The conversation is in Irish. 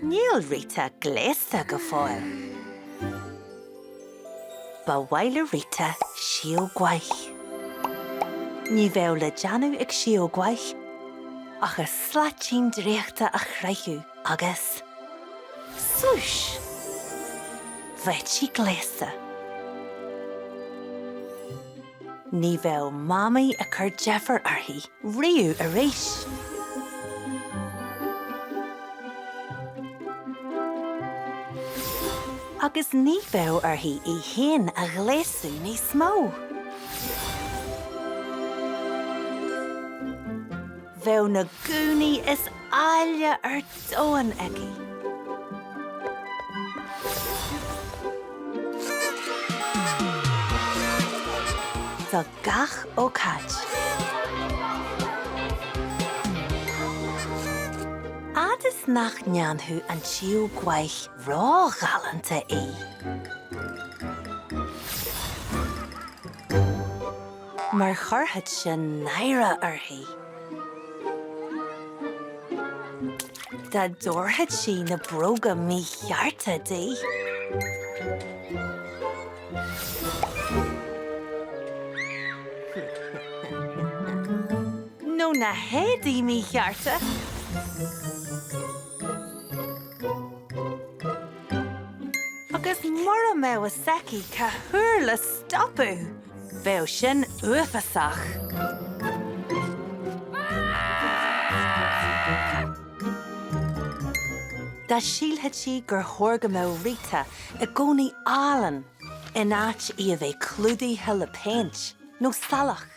Níl Rita gléasta go fóill. Ba mhaith le Rita síóg mhaith. Ní bheadh le déanamh ag síóg mhaith ach a slaitín draíochta a chroitheadh agus. Swish! Bheadh sí gléasta. Ní bheadh Mamaí ag cur deifir uirthi riamh arís. Agus ní bheadh uirthi í féin a ghléasadh níos mó. Bheadh na gúnaí is áille ar domhan aici. Do gach ócáid. Fhad is nach ndéanfadh an tsíóg mhaith róghalánta í. Mar chuirfeadh sin náire uirthi. Dá dtabharfadh sí na bróga míchearta di. Nó na héadaí míchearta. Agus mura mbeadh fhios aici cá huair le stopadh, bheadh sin uafásach. Dá sílfeadh sí gur chóir go mbeadh Rita i gcónaí álainn in áit í a bheith clúdaithe le péint nó salach.